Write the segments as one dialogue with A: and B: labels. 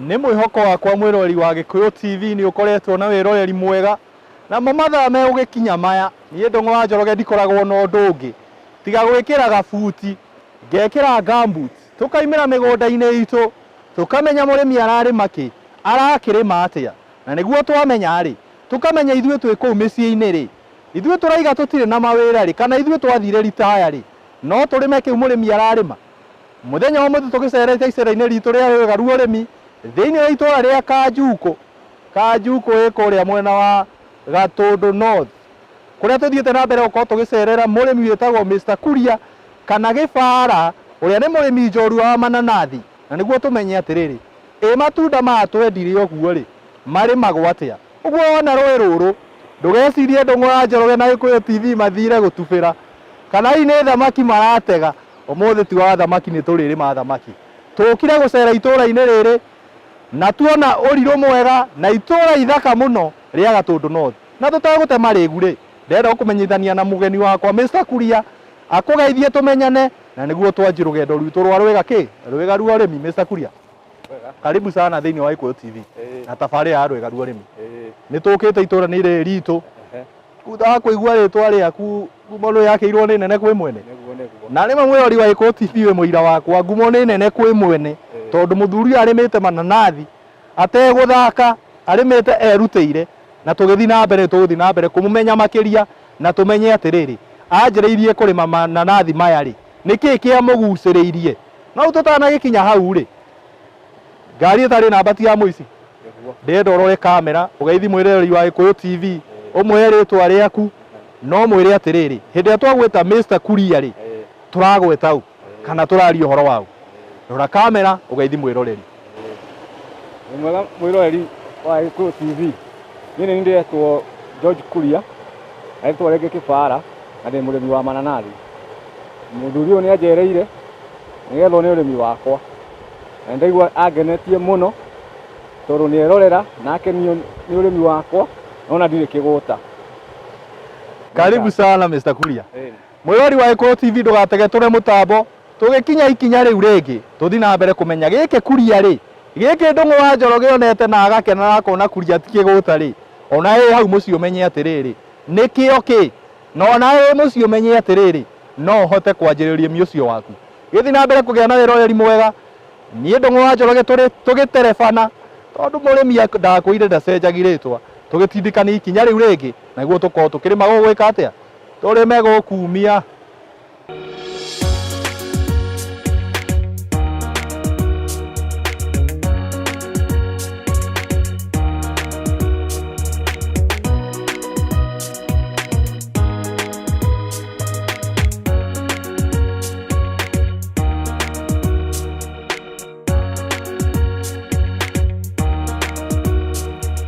A: Nĩ mwĩhoko wakwa mwĩroreri wa Gĩkũyũ TV nĩ ũkoretwo na wĩroreri mwega. Namo mathaa megũgĩkinya maya, niĩ Ndũng'ũ wa Njoroge ndikoragwo na ũndũ ũngĩ tiga gwĩkĩra gabuti, ngekĩra gumboots, tũkaimĩra mĩgũnda-inĩ itũ, tũkamenya mũrĩmi ararĩma kĩ, arakĩrĩma atĩa. Na nĩguo twamenya-rĩ, tũkamenya ithuĩ twĩ kũu mĩciĩ-inĩ-rĩ, ithuĩ tũraiga tũtirĩ na mawĩra-rĩ, kana ithuĩ twathire ritaya-rĩ, no tũrĩme kĩu mũrĩmi ararĩma? Mũthenya wa ũmũthĩ tũgĩcerete icera-inĩ ritũ rĩa Rwĩga rwa Ũrĩmi thĩinĩ wa itũra rĩa Kanjukũ. Kanjukũ ĩ kũrĩa mwena wa Gatũndũ North, kũrĩa tũthiĩte na mbere gũkorwo tũgĩcerera mũrĩmi wĩtagwo Mr Kuria kana Gĩbara, ũrĩa nĩ mũrĩmi njorua wa mananathi. Na nĩguo tũmenye atĩrĩrĩ, ĩ matunda maya twendire ũguo-rĩ, marĩmagwo atĩa? Ũguo wona rũĩ rũrũ, ndũgecirie Ndũng'ũ wa Njoroge na Gĩkũyũ TV mathire gũtubĩra, kana hihi nĩ thamaki maratega. Ũmũthĩ ti wa thamaki, nĩ tũrĩrĩma thamaki. Tũkire gũcera itũra-inĩ rĩrĩ na tuona ũrirũ mwega na itũra ithaka mũno rĩa Gatũndũ North. Na tũtegũte marĩgu-rĩ, ndĩrenda gũkũmenyithania na mũgeni wakwa Mr Kuria, akũgeithie tũmenyane na nĩguo twanjie rũgendo rwitũ rwa rwĩga kĩ? Rwĩga rwa ũrĩmi. Mr Kuria, karibu sana thĩinĩ wa Gĩkũyũ TV na tabarĩra ya Rwĩga rwa ũrĩmi. Nĩ tũkĩte itũra-inĩ rĩrĩ ritũ thutha wa kũigua rĩtwa rĩaku ngumo nĩ yakĩirwo nĩ nene kwĩ mwene.
B: Nĩguo nĩguo.
A: Na rĩmwe mwĩrori wa Gĩkũyũ TV wĩ mũira wakwa, ngumo nĩ nene kwĩ mwene tondũ mũthuri ũyũ arĩmĩte mananathi ategũthaka, arĩmĩte erutĩire, na tũgĩthiĩ na mbere tũgũthiĩ na mbere kũmũmenya makĩria na tũmenye atĩrĩrĩ, anjĩrĩirie kũrĩma mananathi maya rĩ, nĩkĩ kĩamũgucĩrĩirie? No rĩu tũtanagĩkinya hau rĩ, ngari ĩtarĩ namba ti ya mũici.
B: Nĩguo.
A: Ndĩrenda ũrore kamera, ũgeithi mwĩroreri wa Gĩkũyũ TV, ũmũhe rĩtwa rĩaku, na ũmwĩre atĩrĩrĩ, hĩndĩ ĩrĩa twagwĩta Mr Kuria rĩ, tũragweta ũ kana tũraria ũhoro wa ũ? Rora kamera, ũgeithi mwĩroreri.
B: Wĩ mwega mwĩroreri wa Gĩkũyũ TV. Niĩ nĩ niĩ ndĩretwo George Kuria, na rĩtwa rĩngĩ Kĩbara, na ndĩ mũrĩmi wa mananathi. Mũthuri ũyũ nĩ anjereire nĩgetha one ũrĩmi wakwa, na nĩndaigua angenetie mũno tondũ nĩ erorera na akenio nĩ ũrĩmi wakwa, na ona ndirĩ kĩgũta.
A: Karibu sana Mr Kuria. Mwĩrori wa Gĩkũyũ TV ndũgatege tũre mũtambo, tũgĩkinya ikinya rĩu rĩngĩ tũthiĩ na mbere kũmenya gĩkĩ Kuria rĩ, gĩkĩ Ndũng'ũ wa Njoroge onete na agakena na akona Kuria ti kĩgũta rĩ, ona wĩ hau mũciĩ ũmenye atĩrĩrĩ, nĩkĩo kĩ? Na ona wĩ mũciĩ ũmenye atĩrĩrĩ, no ũhote kwanjĩrĩria ũrĩmi ũcio waku. Gĩthiĩ na mbere kũgĩa na wĩroreri mwega, niĩ Ndũng'ũ wa Njoroge tũrĩ tũgĩterebana, tondũ mũrĩmi ndakwĩire ndacenjagia rĩtwa, tũgĩtindĩkania ikinya rĩu rĩngĩ, naguo tũkorwo tũkĩrĩma gũgwĩka atĩa? Tũrĩme gũkumia.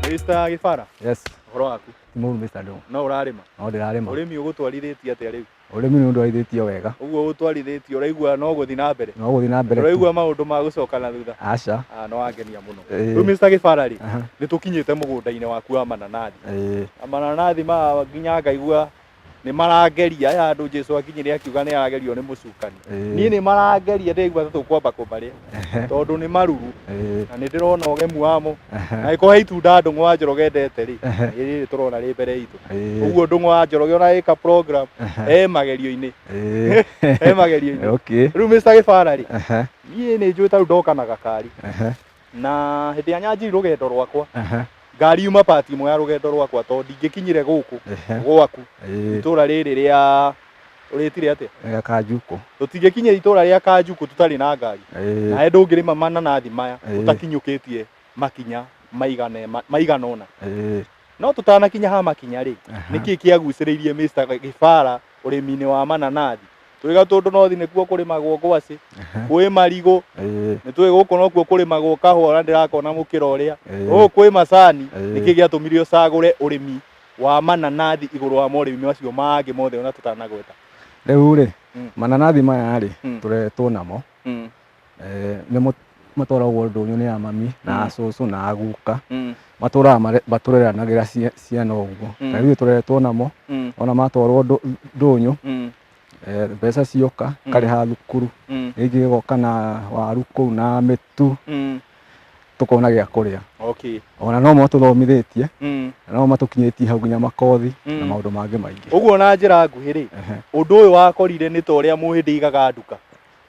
A: Mr. Gĩbara,
B: Yes.
A: ũhoro waku?
B: Ti mũru Mr. Ndung'u.
A: No ũrarĩma?
B: No ndĩrarĩma.
A: Ũrĩmi ũgũtwarithĩtie atĩa rĩu?
B: Ũrĩmi nĩ ũndwarithĩtie wega.
A: Ũguo ũgũtwarithĩtie ũraigua no gũthiĩ na mbere?
B: No gũthiĩ na mbere tu.
A: Ndũraigua maũndũ ma gũcoka na thutha?
B: Aca.
A: Ah, nĩ wangenia mũno.
B: Ĩĩ.
A: Rĩu Mr. Gĩbara rĩ,
B: Aha.
A: nĩ tũkinyĩte mũgũnda-inĩ waku wa mananathi.
B: Ĩĩ.
A: Na mananathi maya nginya ngaigua nĩ marangeria aya andũ Jesu akinyire akiuga nĩ aragerio nĩ mũcukani.
B: Ĩĩ.
A: Niĩ nĩ marangeria ndĩraigua ta tũkwamba kũmarĩa
B: Ehe.
A: tondũ nĩ maruru
B: Ĩĩ.
A: na nĩ ndĩrona ũgemu wamo.
B: Ehe.
A: Na ĩkorwo he itunda Ndũng'ũ wa Njoroge endete rĩ,
B: Ehe.
A: nĩ rĩrĩ tũrona rĩ mbere itũ.
B: Ĩĩ.
A: Ũguo Ndũng'ũ wa Njoroge ona ĩka program
B: Ehe.
A: e magerio-inĩ.
B: Ĩĩ.
A: E magerio-inĩ.
B: Okay.
A: Rĩu Mr. Gĩbara rĩ,
B: Ehe.
A: niĩ nĩ njũĩ ta rĩu ndoka na gakari.
B: Ehe.
A: Na hĩndĩ ya nyanjiri rũgendo rwakwa,
B: Ehe.
A: ngari yuma part ĩmwe ya rũgendo rwakwa tondũ ndingĩkinyire gũkũ
B: Ehe.
A: gwaku
B: Ĩĩ.
A: itũra rĩrĩ rĩa ũrĩtire atĩa?
B: Rĩa Kanjukũ.
A: Tũtingĩkinyĩra itũra rĩa Kanjukũ tũtarĩ na ngari.
B: Ĩĩ.
A: Nawe ndũngĩrĩma mananathi maya
B: Ĩĩ.
A: ũtakinyũkĩtie makinya maigana maigana ũna.
B: Ĩĩ.
A: No tũtanakinya ha makinya rĩ,
B: Aha.
A: nĩkĩ kĩagucĩrĩirie Mr. Gĩbara ũrĩmi-inĩ wa mananathi? Tũĩ Gatũndũ North nĩkuo kũrĩmagwo ngwacĩ, kwĩ marigũ,
B: Ĩĩ.
A: nĩ tũĩ gũkũ nokuo kũrĩmagwo kahũa na ndĩrakona mũkĩra ũrĩa.
B: Ĩĩ.
A: Gũkũ kwĩ macani,
B: Ĩĩ.
A: nĩkĩ gĩatũmire ũcagũre ũrĩmi wa mananathi igũrũ wa morĩmi macio mangĩ mothe ona tũtanagweta?
B: Rĩu rĩ,
A: Mm.
B: mananathi maya rĩ,
A: Mm.
B: tũreretwo namo.
A: Mm.
B: Eh, nĩmo matwaragwo ndũnyũ nĩ amami na
A: Mm.
B: acũcũ na aguka.
A: Mm.
B: Matũraga matũreranagĩra ciana ũguo.
A: Mm.
B: Na ithuĩ tũreretwo namo,
A: Mm.
B: ona matwarwo ndũnyũ,
A: Mm.
B: mbeca cioka,
A: Mm.
B: karĩha thukuru.
A: Mm.
B: Rĩngĩ ĩgoka na waru kũu na mĩtu.
A: Mm.
B: Tũkona gĩa kũrĩa.
A: Okay.
B: Ona no matũthomithĩtie na no matũkinyĩtie hau nginya makothi na maũndũ mangĩ maingĩ.
A: Ũguo na njĩra nguhĩ rĩ, ũndũ ũyũ wakorire nĩ ta ũrĩa mũhĩndĩ aigaga nduka,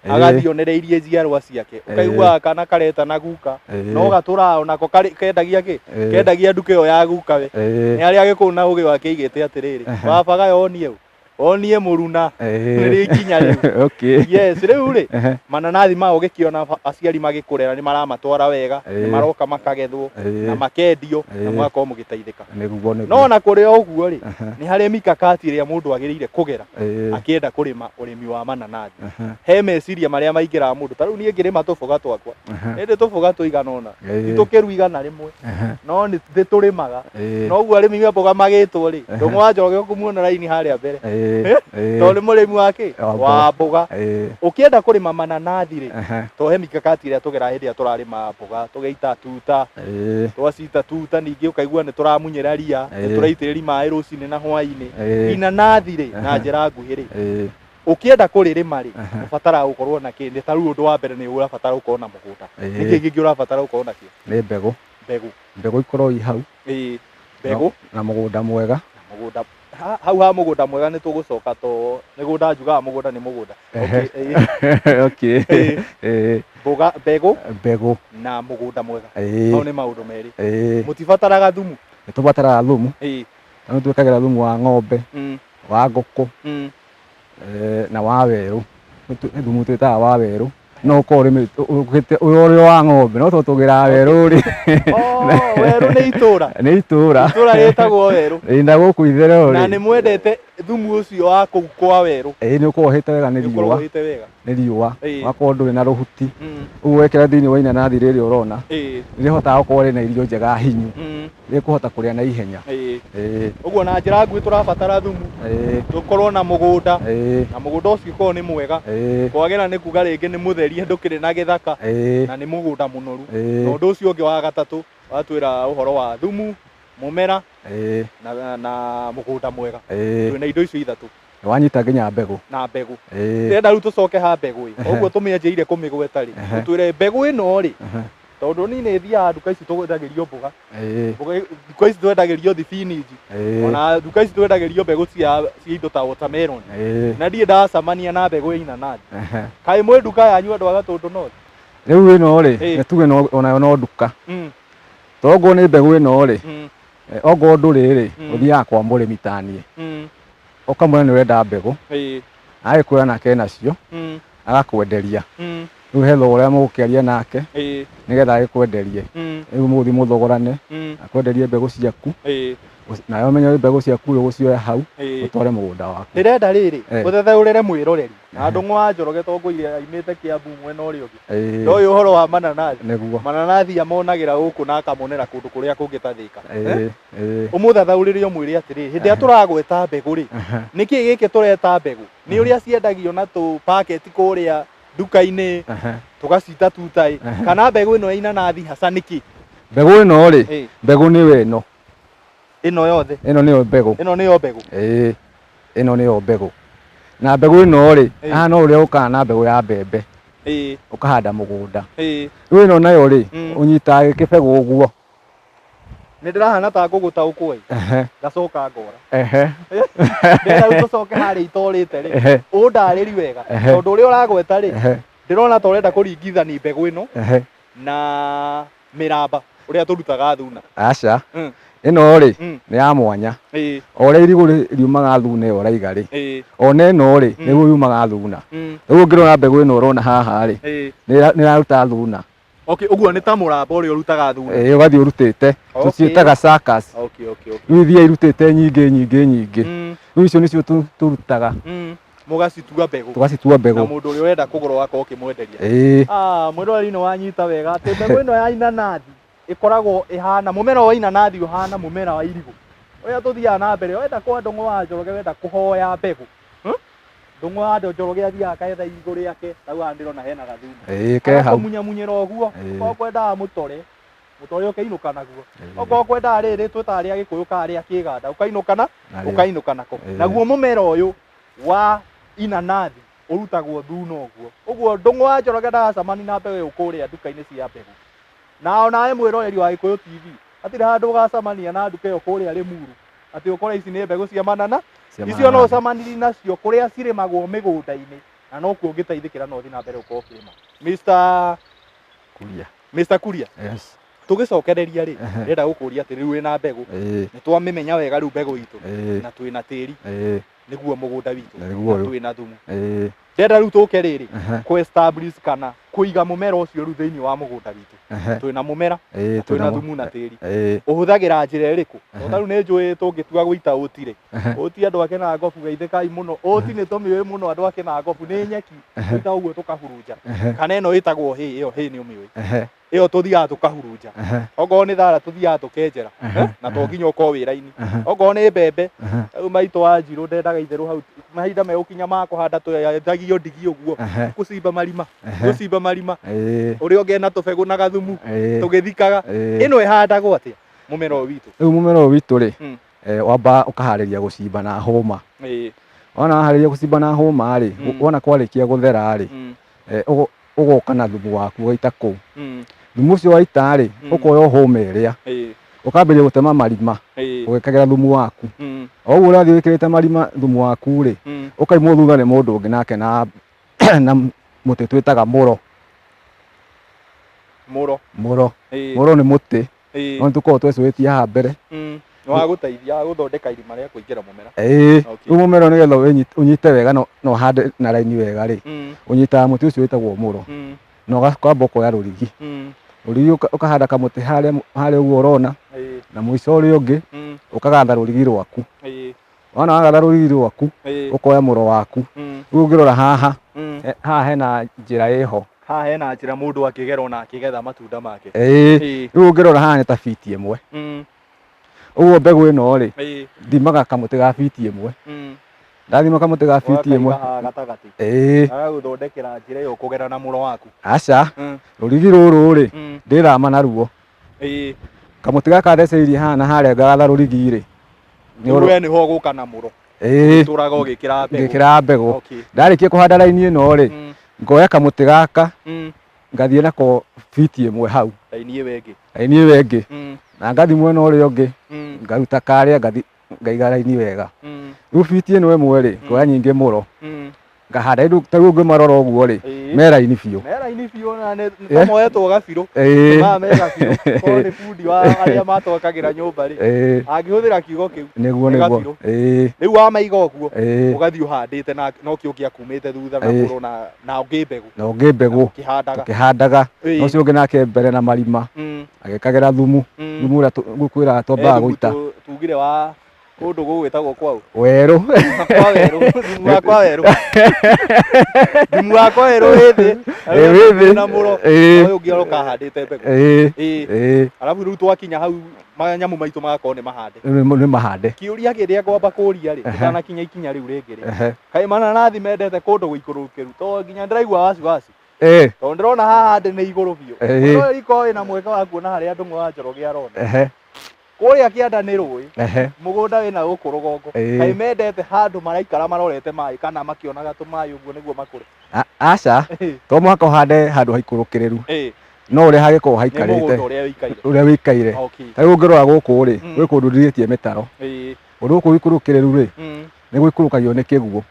A: agathiĩ onereirie njiarwa ciake, ũkaiguaga kana karetana guka, no gatũraga onako kendagia kĩ? Kendagia nduka ĩyo ya gukawe. Nĩ harĩa Agĩkũyũ na ũgĩ wake aigĩte atĩrĩrĩ, baba gaya onie ũ? Onie mũruna. Nĩ rĩkinya rĩu. Yes, rĩu rĩ, mananathi maya ũgĩkĩona aciari magĩkũrera nĩ maramatwara wega, nĩ maroka makagethwo na makendio na mũgakorwo mũgĩteithĩka.
B: Nĩguo nĩguo.
A: No ona kũrĩ o ũguo rĩ, nĩ harĩ mikakati ĩrĩa mũndũ agĩrĩire kũgera akĩenda kũrĩma ũrĩmi wa mananathi. He meciria marĩa maingĩraga mũndũ. Ta rĩu niĩ ngĩrĩma tũboga twakwa, nĩ ndĩ tũboga tũigana ũna, ti tũkĩru 100, no nĩ tũrĩmaga. Noguo arĩmi a mboga magĩtwo rĩ, Ndũng'ũ wa Njoroge ũkũmuona raini harĩa mbere, tondũ nĩ mũrĩmi wa kĩ? Wa mboga. Ũkĩenda kũrĩma mananathi rĩ, to he mikakati ĩrĩa tũgeraga hĩndĩ ĩrĩa tũrarĩma mboga, tũgaita tuta, twacita tuta ningĩ ũkaigua nĩ tũramunyĩra ria, nĩ tũraitĩrĩria maĩ rũcinĩ na hwainĩ. Inanathi rĩ, na njĩra nguhĩ rĩ, ũkĩenda kũrĩrĩma rĩ, ũbataraga gũkorwo na kĩ? Nĩ ta rĩu ũndũ wa mbere nĩ ũrabatara gũkorwo na mũgũnda. Nĩkĩ kĩngĩ ũrabatara gũkorwo nakĩo?
B: Nĩ mbegũ.
A: Mbegũ.
B: Mbegũ ikorwo i hau.
A: Mbegũ.
B: Na mũgũnda mwega.
A: Na mũgũnda. Hau ha mũgũnda mwega nĩ tũgũcoka to mĩgũnda njugaga mũgũnda nĩ mũgũnda.
B: Okay.
A: Mboga, mbegũ.
B: Mbegũ.
A: Na mũgũnda mwega. Mau nĩ maũndũ merĩ. Mũtibataraga thumu?
B: Nĩ tũbataraga thumu. Na nĩ twĩkagĩra thumu wa ng'ombe, wa ngũkũ, na wa werũ. Nĩ thumu twĩtaga wa werũ. No ũkorwo ũrĩmĩte ũrĩ wa ng'ombe no tondũ tũgĩraga werũ rĩ.
A: Oh, werũ nĩ itũra.
B: Nĩ itũra.
A: Itũra rĩtagwo werũ.
B: Ĩĩ na gũkũ itherero rĩ.
A: Na nĩ mwendete thumu ũcio wa kũu kwa werũ.
B: Ĩĩ nĩ ũkoragwo ũhĩte wega nĩ riũa.
A: Nĩ ũhĩte wega.
B: Nĩ riũa. Ũgakorwo ndũrĩ na rũhuti. Ũguo wekĩra thĩinĩ wa inanathi rĩrĩ ũrona, nĩ rĩhotaga gũkorwo rĩna irio njega hinyu. Rĩkũhota kũrĩa na ihenya.
A: Ũguo na njĩra nguhĩ tũrabatara thumu, tũkorwo na mũgũnda, na mũgũnda ũcio ũkorwo nĩ mwega. Kwagĩra nĩ kuga rĩngĩ nĩ mũtherie ndũkĩrĩ na gĩthaka, na nĩ mũgũnda mũnoru. Na ũndũ ũcio ũngĩ wa gatatũ watwĩra ũhoro wa thumu, mũmera, na mũgũnda mwega. Twĩna indo icio ithatũ.
B: Wanyita nginya mbegũ.
A: Na mbegũ. Ndĩrenda rĩu tũcoke ha mbegũ ĩ. Ũguo tũmĩanjĩire kũmĩgweta rĩ, ũtwĩre mbegũ ĩno rĩ, tondũ niĩ nĩ thiaga nduka ici twendagĩrio mboga. Mboga nduka ici twendagĩrio thibinji. Ona nduka ici twendagĩrio mbegũ cia indo ta watermelon. Na ndirĩ ndacemania na mbegũ ya inanathi. Kaĩ mwĩ nduka yanyu andũ a Gatũndũ North?
B: Rĩu ĩno rĩ, nĩ tuge onayo no nduka. To okorwo nĩ mbegũ ĩno rĩ, okorwo ndũrĩ rĩ, ũthiaga kwa mũrĩmi ta niĩ. Ũkamwĩra nĩ ũrenda mbegũ, agĩkwĩra nake enacio, agakwenderia. Rĩu he thogora ũrĩa mũgũkĩaria nake, nĩgetha agĩkwenderie. Rĩu mũgũthiĩ mũthogorane, akwenderie mbegũ ciaku, nawe ũmenye mbegũ ciaku ũgũcioya hau, ũtware mũgũnda waku.
A: Ndĩrenda rĩrĩ, ũthetheũrĩre mwĩroreri, na Ndũng'ũ wa Njoroge to ngũire aimĩte Kiambu mwena ũrĩa ũngĩ. Ndoĩ ũhoro wa mananathi.
B: Nĩguo.
A: Mananathi amonagĩra gũkũ na akamonera kũndũ kũrĩa kũngĩ ta Thĩka. Ũmũthathaũrĩre ũmwĩre atĩrĩrĩ, hĩndĩ ĩrĩa tũragweta mbegũ rĩ, nĩkĩ gĩkĩ tũreta mbegũ? Nĩ ũrĩa ciendagio na tũ packet kũrĩa nduka-inĩ, tũgacita tuta ĩ, kana mbegũ ĩno ya inanathi haca nĩkĩ?
B: Mbegũ ĩno rĩ, mbegũ nĩyo ĩno.
A: Ĩno yothe?
B: Ĩno nĩyo mbegũ.
A: Ĩno nĩyo mbegũ?
B: Ĩĩ, ĩno nĩyo mbegũ. Na mbegũ ĩno rĩ, haha no ũrĩa ũkaga na mbegũ ya mbembe. Ũkahanda mũgũnda. Rĩu ĩno nayo rĩ, ũnyitaga gĩkĩbegũ ũguo.
A: Nĩ ndĩrahana ta ngũgũtaũkwo ĩ, ngacoka ngora. Ndĩrenda rĩu tũcoke harĩa itorĩte rĩ, ũndarĩri wega, tondũ ũrĩa ũragweta rĩ, ndĩrona ta ũrenda kũringithania mbegũ ĩno na mĩramba ũrĩa tũrutaga thuna.
B: Aca. Ĩno rĩ, nĩ ya mwanya. O ũrĩa irigũ riumaga thuna ĩyo ũraiga rĩ, ona ĩno rĩ, nĩguo yumaga thuna. Rĩu ũngĩrora mbegũ ĩno ũrona haha rĩ, nĩ ĩraruta thuna.
A: Okay, ũguo nĩ ta mũramba ũrĩa ũrutaga thuna.
B: Ĩĩ, ũgathiĩ ũrutĩte. Tũciĩtaga suckers. Rĩu ithiaga irutĩte nyingĩ nyingĩ nyingĩ. Rĩu icio nĩcio tũrutaga.
A: Mũgacitua mbegũ.
B: Tũgacitua mbegũ.
A: Na mũndũ ũrĩa ũrenda kũgũra ũgakorwo ũkĩmwenderia.
B: Ĩĩ.
A: Mwĩroreri nĩ wanyita wega atĩ mbegũ ĩno ya inanathi ĩkoragwo ĩhana, mũmera wa inanathi ũhana mũmera wa irigũ. Ũrĩa tũthiaga na mbere, wenda kwa Ndũng'ũ wa Njoroge wenda kũhoya mbegũ. Ndũng'ũ wa Njoroge athiaga aketha irigũ rĩake, hau haha ndĩrona hena gathuna.
B: Ĩĩ, ke hau.
A: Agakũmunyamunyĩra ũguo, okorwo kwendaga mũtore, mũtore ũkainũka naguo. Okorwo kwendaga rĩrĩ twĩtaga rĩa Gĩkũyũ kana rĩa Kĩganda, ũkainũka na ũkainũka nako. Naguo mũmera ũyũ wa inanathi ũrutagwo thuna ũguo. Ũguo Ndũng'ũ wa Njoroge ndagacemania na mbegũ ĩyo kũrĩa nduka-inĩ cia mbegũ. Na onawe mwĩroreri wa Gĩkũyũ TV, hatirĩ handũ ũgacemania na nduka ĩyo kũrĩa Limuru atĩ ũkore ici nĩ mbegũ cia manana.
B: Cia
A: Icio no
B: mananathi.
A: ũcemanirie nacio kũrĩa cirĩmagwo mĩgũnda-inĩ, na nokuo ũngĩteithĩkĩra na ũthiĩ na mbere ũkorwo ũkĩrĩma. Mr.
B: Kuria.
A: Mr. Kuria,
B: Yes.
A: tũgĩcokereria rĩ,
B: Ehe.
A: ndĩrenda gũkũria atĩ rĩu wĩna mbegũ,
B: Ĩĩ.
A: nĩ twamĩmenya wega rĩu mbegũ itũ,
B: Ĩĩ.
A: na twĩna tĩri
B: Ĩĩ.
A: nĩguo mũgũnda witũ,
B: Na nĩguo
A: na
B: ũyũ.
A: twĩna thumu.
B: Ĩĩ.
A: Ndĩrenda rĩu tũke rĩrĩ
B: Ehe.
A: kũ establish kana kũiga mũmera ũcio rĩu thĩinĩ wa mũgũnda witũ.
B: Ehe.
A: Twĩna mũmera,
B: Ĩĩ.
A: na twĩna
B: Twĩna
A: thumu na tĩri.
B: Ĩĩ.
A: Ũhũthagĩra njĩra ĩrĩkũ?
B: Ehe.
A: Tondũ ta rĩu nĩ njũĩ tũngĩtua gũita ũti rĩ,
B: Ehe.
A: ũti andũ a Kĩnangobu geithĩkai mũno, ũti nĩ tũmĩũĩ mũno andũ a Kĩnangobu, nĩ nyeki,
B: Ehe.
A: tũita ũguo tũkahurunja.
B: Ehe.
A: Kana ĩno ĩtagwo hay, ĩyo hay nĩ ũmĩũĩ.
B: Ehe.
A: Ĩyo tũthiaga tũkahurunja.
B: Ehe.
A: Okorwo nĩ thara tũthiaga tũkenjera,
B: Ehe.
A: na to nginya ũkorwo wĩ raini.
B: Ehe.
A: Okorwo nĩ mbembe,
B: Ehe.
A: rĩu maitũ wa Njirũ ndendaga itherũ hau mahinda megũkinya ma kũhanda twenjagio ndigi ũguo,
B: Ehe.
A: gũcimba marima,
B: Ehe.
A: gũcimba marima,
B: Ĩĩ.
A: ũrĩa ũngĩ ena tũbegũ na gathumu,
B: Ĩĩ.
A: tũgĩthikaga.
B: Ĩĩ.
A: Ĩno ĩhandagwo atĩa mũmera ũyũ witũ?
B: Rĩu mũmera ũyũ witũ rĩ,
A: Mm.
B: wamba ũkaharĩria gũcimba na hũma.
A: Ĩĩ.
B: Wona waharĩria gũcimba na hũma rĩ,
A: Mm.
B: wona kwarĩkia gũthera rĩ,
A: Mm.
B: ũgoka na thumu waku ũgaita kũu.
A: Mm.
B: Thumu ũcio waita rĩ,
A: Mm.
B: ũkoya hũma ĩrĩa,
A: Ĩĩ.
B: ũkambĩrĩria gũtema marima,
A: Ĩĩ.
B: ũgĩkagĩra thumu waku.
A: Mm.
B: O ũguo ũrathiĩ wĩkĩrĩte marima thumu waku rĩ,
A: Mm.
B: ũkaimwo thutha nĩ mũndũ ũngĩ nake na na mũtĩ twĩtaga mũro.
A: Mũro.
B: Mũro.
A: Ĩĩ.
B: Mũro nĩ mũtĩ.
A: Ĩĩ.
B: No nĩtũkoragwo twecũhĩtie haha mbere.
A: Mm. Nĩ wa gũteithia gũthondeka irima rĩa kũingĩra mũmera.
B: Ĩĩ.
A: Okay.
B: Rĩu mũmera nĩgetha ũnyite wega na ũhande na raini wega rĩ,
A: Mm.
B: ũnyitaga mũtĩ ũcio wĩtagwo mũro.
A: Mm.
B: Na ũkamba ũkoya rũrigi.
A: Mm.
B: Rũrigi ũkahanda kamũtĩ harĩa harĩa ũguo ũrona,
A: Ĩĩ.
B: na mũico ũrĩa ũngĩ
A: Mm.
B: ũkagatha rũrigi rwaku.
A: Ĩĩ.
B: Wona wagatha rũrigi rwaku,
A: Ĩĩ.
B: ũkoya mũro waku.
A: Mm.
B: Rĩu ũngĩrora haha,
A: Mm.
B: haha hena njĩra ĩho.
A: Haha hena njĩra mũndũ akĩgera ona akĩgetha matunda make.
B: Ĩĩ.
A: Ĩĩ.
B: Rĩu ũngĩrora haha nĩ ta biti ĩmwe.
A: Mm.
B: Ũguo mbegũ ĩno rĩ,
A: Ĩĩ.
B: thimaga kamũtĩ ga biti ĩmwe.
A: Mm.
B: Ndathima kamũtĩ ga biti
A: Ũgakaiga
B: ĩmwe.
A: haha gatagatĩ.
B: Ĩĩ.
A: Agagũthondekera njĩra ĩyo kũgera na mũro waku.
B: Aca.
A: Mm.
B: Rũrigi rũrũ rĩ,
A: Mm.
B: ndĩrama naruo.
A: Ĩĩ.
B: Kamũtĩ gaka theceirie haha na harĩa ngagatha rũrigi rĩ.
A: Rĩu we nĩho ũgũka na mũro.
B: Ĩĩ.
A: Ũtũraga ũgĩkĩra mbegũ.
B: Ngĩkĩra mbegũ.
A: Okay.
B: Ndarĩkia kũhanda raini ĩno rĩ,
A: Mm.
B: ngoya kamũtĩ gaka,
A: Mm.
B: ngathiĩ nako biti ĩmwe hau.
A: Raini ĩyo ĩngĩ.
B: Raini ĩyo ĩngĩ.
A: Mm.
B: Na ngathiĩ mwena ũrĩa ũngĩ,
A: Mm.
B: ngaruta karĩa ngathi ngaiga raini wega.
A: Mm.
B: Rĩu biti ĩno ĩmwe rĩ, ngoya nyingĩ mũro.
A: Mm.
B: Ngahanda rĩu ta rĩu ũngĩmarora ũguo rĩ,
A: Ĩĩ.
B: me raini biũ.
A: Me raini biũ na nĩ
B: Eh.
A: ta moetwo gabirũ.
B: Ĩĩ.
A: Maya me gabirũ. Korwo nĩ bundi wa arĩa matwakagĩra nyũmba rĩ,
B: Ĩĩ.
A: angĩhũthĩra kiugo kĩu.
B: Nĩguo
A: Nĩ
B: nĩguo.
A: gabirũ.
B: Ĩĩ.
A: Rĩu wamaiga ũguo,
B: Ĩĩ.
A: ũgathiĩ ũhandĩte na nokĩo gĩakumĩte thutha na
B: Ĩĩ.
A: mũro na ũngĩ mbegũ.
B: Na ũngĩ mbegũ.
A: Ũkĩhandaga.
B: Tũkĩhandaga.
A: Ĩĩ.
B: Na ũcio ũngĩ nake mbere na marima.
A: Mm.
B: Agĩkagĩra thumu.
A: Mm.
B: Thumu ũrĩa ngũkwĩraga twambaga
A: Thumu
B: gũita.
A: tugire wa kũndũ gũgwĩtagwo kwaũ?
B: Werũ.
A: Kwa werũ. Thumu wa kwa werũ. Thumu wa kwa werũ wĩ thĩ.
B: Ĩĩ, wĩ thĩ.
A: Na mũro.
B: Ĩĩ.
A: Ũyũ ũngĩ oroka ahandĩte mbegũ.
B: Ĩĩ.
A: Ĩĩ.
B: Ĩĩ.
A: Arabu rĩu twakinya hau manyamũ maitũ magakorwo nĩ mahande.
B: Nĩ mahande.
A: Kĩũria kĩrĩa ngwamba kũria rĩ,
B: Ehe.
A: tũtanakinya ikinya rĩu rĩngĩ rĩ.
B: Ehe.
A: Kaĩ mananathi mendete kũndũ gũikũrũkĩru tondũ nginya ndĩraigua wasiwasi.
B: Ĩĩ.
A: Tondũ ndĩrona haha ndĩ nĩ igũrũ biũ.
B: Ĩĩ.
A: Mwĩroreri korwo wĩna mweke wa kuona harĩa Ndung'u wa Njoroge arona.
B: Ehe.
A: Kũrĩa kĩanda nĩ rũĩ.
B: Ehe.
A: Mũgũnda wĩna gũkũ rũgongo.
B: Ĩĩ.
A: Kaĩ mendete handũ maraikara marorete maĩ kana makĩonaga tũmaĩ ũguo nĩguo makũre.
B: Aca.
A: Ĩĩ.
B: To mũhaka ũhande handũ haikũrũkĩrĩru.
A: Ĩĩ.
B: No ũrĩa hagĩkorwo
A: Nĩ
B: haikarĩte.
A: mũgũnda ũrĩa ũikaire.
B: Ũrĩa wĩikaire.
A: Okay.
B: Ta rĩu ũngĩrora gũkũ rĩ,
A: Mm.
B: gwĩ kũndũ ndirĩtie mĩtaro.
A: Ĩĩ.
B: Ũndũ gũkũ gũikũrũkĩrĩru rĩ,
A: Mm.
B: nĩ gũikũrũkagio nĩ kĩguũ.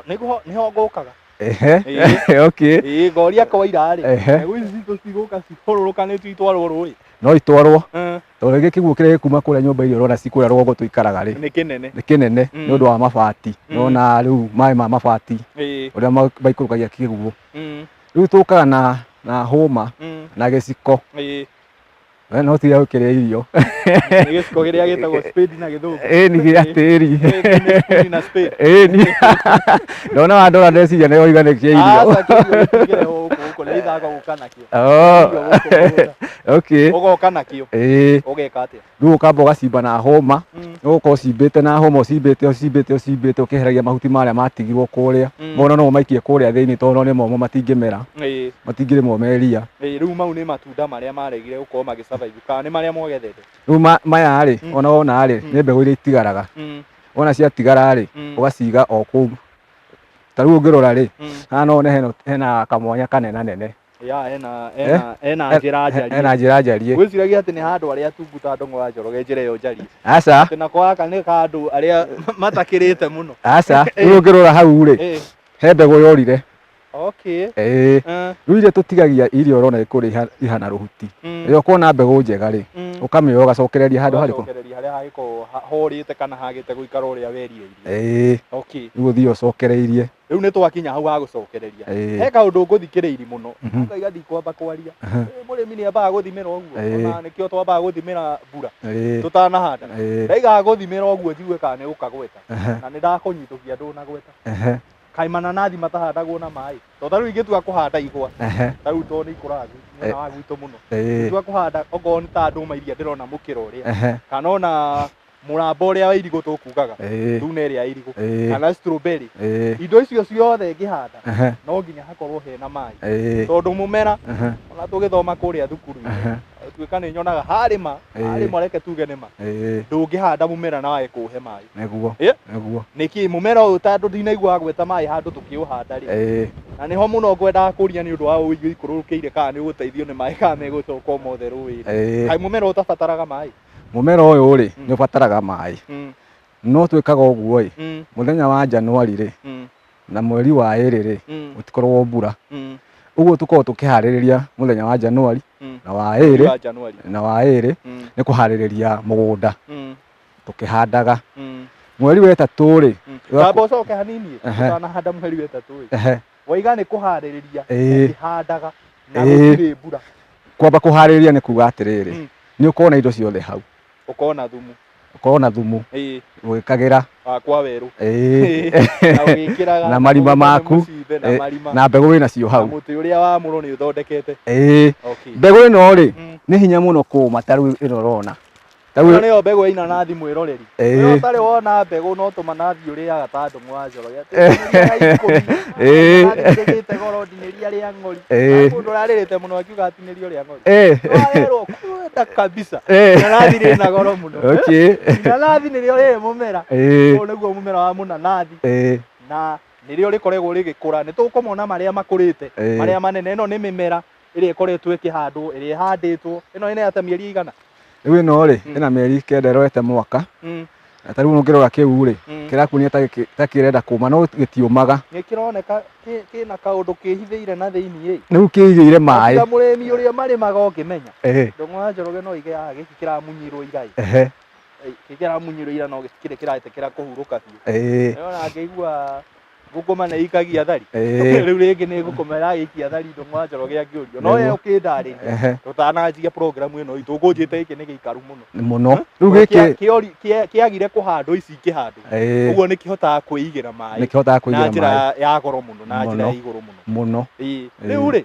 A: Nĩguo nĩho ngũkaga.
B: Ehe.
A: Ĩĩ.
B: Okay.
A: Ĩĩ ngoria kwa ira rĩ.
B: Ehe.
A: Mbegũ ici citũ cigũka cihũrũrũkanĩtio itwarwo rũĩ.
B: No itwarwo.
A: Mm.
B: Tondũ rĩngĩ kĩguũ kĩrĩa gĩkuma kũrĩa nyũmba iria ũrona ci kũrĩa rũgongo tũikaraga rĩ.
A: Nĩ kĩnene.
B: Nĩ kĩnene
A: Mm.
B: nĩ ũndũ wa mabati.
A: Mm.
B: Nĩwona rĩu maĩ ma mabati
A: Ĩĩ.
B: ũrĩa maikũrũkagia kĩguũ.
A: Mm.
B: Rĩu tũkaga na hũma
A: Mm.
B: na gĩciko.
A: Ĩĩ.
B: We no tiga gũkĩrĩa irio.
A: Nĩ gĩciko kĩrĩa gĩtagwo spade na gĩthũngũ.
B: Ĩĩ nĩ gĩa tĩri.
A: Ĩĩ, nĩ spoon na spade.
B: Ĩĩ nĩ. Ndona wandora ndeciria nĩ woiga nĩ kĩa irio.
A: Aca kĩguũ gĩtingĩrehwo gũkũ gũkũ nĩ ithako gũka nakĩo.
B: Oh.
A: Irio gũkũ mũgũnda.
B: Okay.
A: Ũgoka nakĩo.
B: Ĩĩ.
A: Ũgeka atĩa?
B: Rĩu ũkamba ũgacimba na hũma.
A: Mm.
B: Ũgũkorwo ũcimbĩte na hũma ũcimbĩte ũcimbĩte ũcimbĩte ũkĩeheragia mahuti marĩa matigirwo kũrĩa.
A: Mm.
B: Mona no ũmaikie kũrĩa thĩinĩ tondũ nĩ momũ matingĩmera.
A: Ĩĩ.
B: Matingĩrĩmwo me ria.
A: Ĩĩ, rĩu mau nĩ matunda marĩa maregire gũkorwo magĩ survive kana nĩ marĩa mwagethete?
B: Rĩu maya rĩ,
A: Mm.
B: ona wona rĩ,
A: Mm.
B: nĩ mbegũ iria itigaraga.
A: Mm.
B: Wona ciatigara rĩ,
A: Mm.
B: ũgaciga o kũu. Ta rĩu ũngĩrora rĩ,
A: Mm.
B: haha no wone hena kamwanya kanenanene.
A: Ya ena ena ena njĩra njariĩ.
B: Ena njĩra njariĩ.
A: Gwĩciragia atĩ nĩ handũ arĩa tungu ta Ndũng'ũ wa Njoroge njĩra ĩyo njariĩ.
B: Aca.
A: Atĩ nako gaka nĩ ka andũ arĩa matakĩrĩte mũno.
B: Aca. Rĩu ũngĩrora hau rĩ, he mbegũ yorire.
A: Okay.
B: Ĩĩ. Rĩu iria tũtigagia iria ũrona ikũrĩa ihana rũhuti. Rĩrĩa ũkona mbegũ njega rĩ, ũkamĩoya ũgacokereria handũ harĩkũ?
A: Ũgacokereria harĩa hagĩkorwo horĩte kana hagĩte gũikara ũrĩa werirĩirie.
B: Ĩĩ.
A: Okay.
B: Rĩu ũthiĩ ũcokereirie.
A: Rĩu nĩ twakinya hau ha gũcokereria. He kaũndũ ngũthikĩrĩirie mũno. Ngaiga ndikwamba kwaria. Mũrĩmi nĩ ambaga gũthimĩra ũguo. Ona nĩkĩo twambaga gũthimĩra mbura tũtanahanda. Ndaigaga gũthimĩra ũguo njigue kana nĩ gũkagweta. Na nĩ ndakũnyitũkia ndũnagweta. Kaĩ mananathi matahandagwo na maĩ? To ta rĩu ingĩtua kũhanda igwa, ta rĩu to nĩ ikũraga mwena wa gwitũ mũno. Ingĩtua kũhanda okorwo nĩ ta ndũma iria ndĩrona mũkĩra ũrĩa, kana ona mũramba ũrĩa wa irigũ tũkugaga, ndune ĩrĩa ya irigũ, kana strawberry, indo icio ciothe ngĩhanda no nginya hakorwo hena maĩ, tondũ mũmera ona tũgĩthoma kũrĩa thukuru-inĩ, tuĩka nĩ nyonaga harĩma, harĩma reke tuge nĩma, ndũngĩhanda mũmera na wage kũũhe maĩ.
B: Nĩguo. Nĩguo.
A: Nĩkĩ mũmera ũyũ tondũ ndinaigua wagweta maĩ handũ tũkĩũhanda rĩ, na nĩho mũno ngwendaga kũria nĩ ũndũ wa ũigũ ikũrũkĩire kana nĩ ũgũteithio nĩ maĩ kana megũcoka o mothe rũĩ-inĩ. Kaĩ mũmera ũtabataraga maĩ?
B: Mũmera ũyũ rĩ, nĩ ũbataraga maĩ. No twĩkaga ũguo ĩ, mũthenya wa Januari rĩ, na mweri wa ĩrĩ rĩ, gũtikoragwo mbura. Ũguo tũkoragwo tũkĩharĩrĩria mũthenya wa Januari na wa ĩrĩ na wa ĩrĩ nĩ kũharĩrĩria mũgũnda tũkĩhandaga. Mweri wa ĩtatũ rĩ,
A: Tamba ũcoke hanini ũtanahanda mweri wa ĩtatũ ĩ. Waiga nĩ kũharĩrĩria ũkĩhandaga na gũtirĩ mbura.
B: Kwamba kũharĩrĩria nĩ kuga atĩrĩrĩ, nĩ ũkorwo na indo ciothe hau.
A: Ũkorwo na thumu.
B: Ũkorwo na thumu. Ũgĩkagĩra.
A: Kwa werũ. Na ũgĩkĩraga.
B: Na marima maku.
A: Na marima.
B: Na mbegũ wĩnacio hau.
A: Na mũtĩ ũrĩa wa mũro nĩ ũthondekete.
B: Mbegũ ĩno rĩ, nĩ hinya mũno kũma ta rĩu ĩno ũrona.
A: Ĩno nĩyo mbegũ ya inanathi mwĩroreri. Wewe ũtarĩ wona mbegũ no tũmanathi ũrĩaga ta Ndũng'ũ wa Njoroge. Inanathi rĩgĩte goro ndinĩria rĩa ng'ori. Mũndũ ũrarĩrĩte mũno akiuga atinĩrio rĩa ng'ori. Warerwo kwenda kabisa. Inanathi rĩna goro mũno. Inanathi nĩrĩo rĩrĩ mũmera. Ũyũ nĩguo mũmera wa mũnanathi. Na nĩrĩo rĩkoragwo rĩgĩkũra. Nĩ tũkũmona marĩa makũrĩte, marĩa manene. Ĩno nĩ mĩmera ĩrĩa ĩkoretwo ĩkĩhandwo, ĩrĩa ĩhandĩtwo. Ĩno ĩna ta mĩeri ĩigana?
B: Rĩu ĩno rĩ, ĩna mĩeri kenda ĩrorete mwaka. Na ta rĩu ũngĩrora kĩu rĩ, kĩrakuonia ta kĩrenda kũma no gĩtiũmaga.
A: Nĩ kĩroneka kĩna kaũndũ kĩhithĩire na thĩiniĩ.
B: Rĩu kĩigĩire maĩ.
A: Tiga mũrĩmi ũrĩa marĩmaga ũngĩmenya. Ndũng'ũ wa Njoroge no oige haha gĩkĩ kĩramunyirwo ira ĩ. Gĩkĩ kĩramunyirwo ira no gĩtikĩrĩ kĩretĩkĩra kũhurũka biũ. Nĩwona ngĩigua ngũkũma nĩ ikagia thari. Rĩu rĩngĩ nĩ ngũkũma ĩragĩikia thari Ndũng'ũ wa Njoroge angĩũrio. No we ũkĩndarĩria tũtananjia program ĩno itũ ũkũnjĩte gĩkĩ nĩ gĩikaru mũno.
B: Mũno. Rĩu gĩkĩ
A: kĩagire kũhandwo ici ikĩhandwo. Ũguo nĩ kĩhotaga kwĩigĩra maĩ.
B: Nĩ kĩhotaga kwĩigĩra maĩ.
A: Na njĩra ya goro mũno, na njĩra ya igũrũ mũno.
B: Mũno.
A: Rĩu rĩ,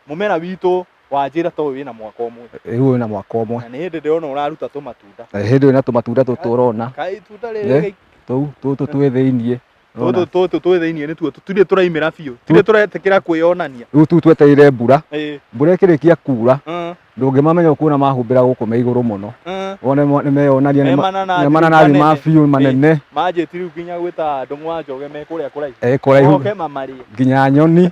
A: mũmera witũ wanjĩra ta ũyũ wĩna mwaka ũmwe.
B: Rĩu wĩna mwaka ũmwe.
A: Na nĩ hĩndĩ ndĩrona ũraruta tũmatunda.
B: Hĩndĩ wĩna tũmatunda tũtũ ũrona.
A: Kaĩ itunda rĩrĩ
B: Tũu tũtũ twĩ thĩiniĩ.
A: Tũtũ tũtũ twĩ thĩiniĩ nĩtuo tũtirĩ tũraimĩra biũ. Tũtirĩ tũretĩkĩra kwĩyonania.
B: Rĩu tũu twetereire mbura. Mbura ĩkĩrĩkia kura, ndũngĩmamenya ũkuona mahumbĩra gũkũ me igũrũ mũno. Wone nĩ meyonania nĩ mananathi ma biũ manene.
A: Manjĩtie rĩu nginya gwĩta Ndũng'ũ wa Njoroge me kũrĩa kũraihu.
B: Kũraihu.
A: Moke mamarĩe.
B: Nginya nyoni.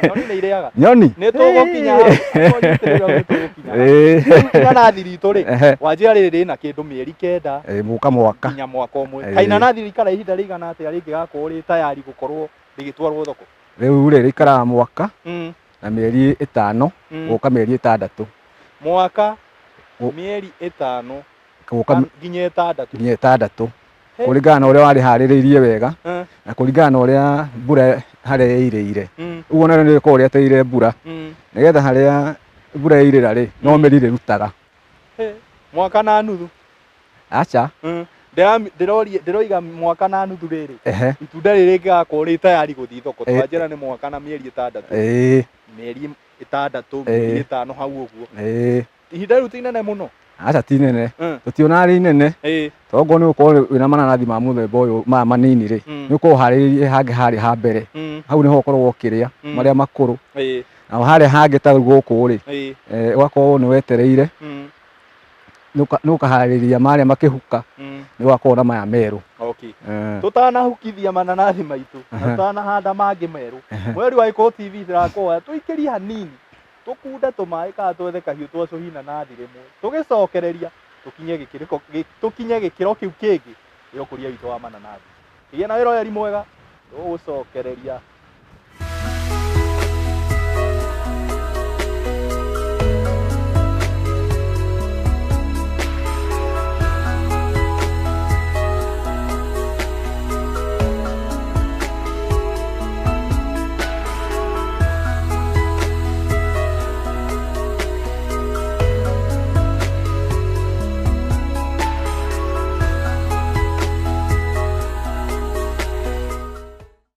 A: Nyoni nĩ irĩaga.
B: Nyoni?
A: Nĩ tũgũkinya hau. Nyitĩrĩra nĩ tũgũkinya hau. Rĩu inanathi ritũ rĩ, wanjĩra rĩrĩ rĩna kĩndũ mĩeri kenda.
B: Mũka mwaka.
A: Nginya mwaka ũmwe. Kaĩ inanathi rĩikara ihinda rĩigana atĩa rĩngĩgakorwo rĩ tayari gũkorwo rĩgĩtwarwo thoko?
B: Rĩu rĩ, rĩikaraga mwaka na mĩeri ĩtano gũka mĩeri ĩtandatũ.
A: Mwaka, mĩeri ĩtano nginya ĩtandatũ.
B: Nginya ĩtandatũ. Kũringana na ũrĩa warĩharĩrĩirie wega na kũringana na ũrĩa mbura harĩa yairĩire. Ũguo narĩo nĩ rĩkoragwo rĩetereire mbura nĩgetha harĩa mbura yairĩra rĩ, no mĩri rĩrutaga.
A: Mwaka na nuthu.
B: Aca.
A: Ndĩroiga mwaka na nuthu rĩrĩ, itunda rĩrĩ rĩngĩgakorwo rĩ tayari gũthiĩ thoko, twanjĩra nĩ mwaka na mĩeri ĩtandatũ. Mĩeri ĩtandatũ, mĩeri ĩtano hau ũguo. Ihinda rĩu ti inene mũno?
B: Aca ti inene. Tũtionaga rĩ inene. Tondũ okorwo nĩ ũgũkorwo wĩna mananathi ma mũthemba ũyũ maya manini rĩ, nĩ ũkoragwo ũharĩrĩirie hangĩ harĩa ha mbere. Hau nĩho ũkoragwo ũkĩrĩa marĩa makũrũ. Naho harĩa hangĩ ta rĩu gũkũ rĩ, ũgakorwo nĩ wetereire. Nĩ ũkaharĩrĩria marĩa makĩhuka, nĩ ũgakorwo na maya merũ.
A: Okay. Tũtanahukithia mananathi maitũ na tũtanahanda mangĩ merũ, mweri wa Gĩkũyũ TV ndĩrakũhoya tũikĩrie hanini, tũkunde tũmaĩ kana twethe kahiũ twacũhie inanathi rĩmwe, tũgĩcokereria tũkinye gĩkĩro kĩu kĩngĩ gĩa ũkũria witũ wa mananathi. Kĩgĩa na wĩroreri mwega, tũgũcokereria.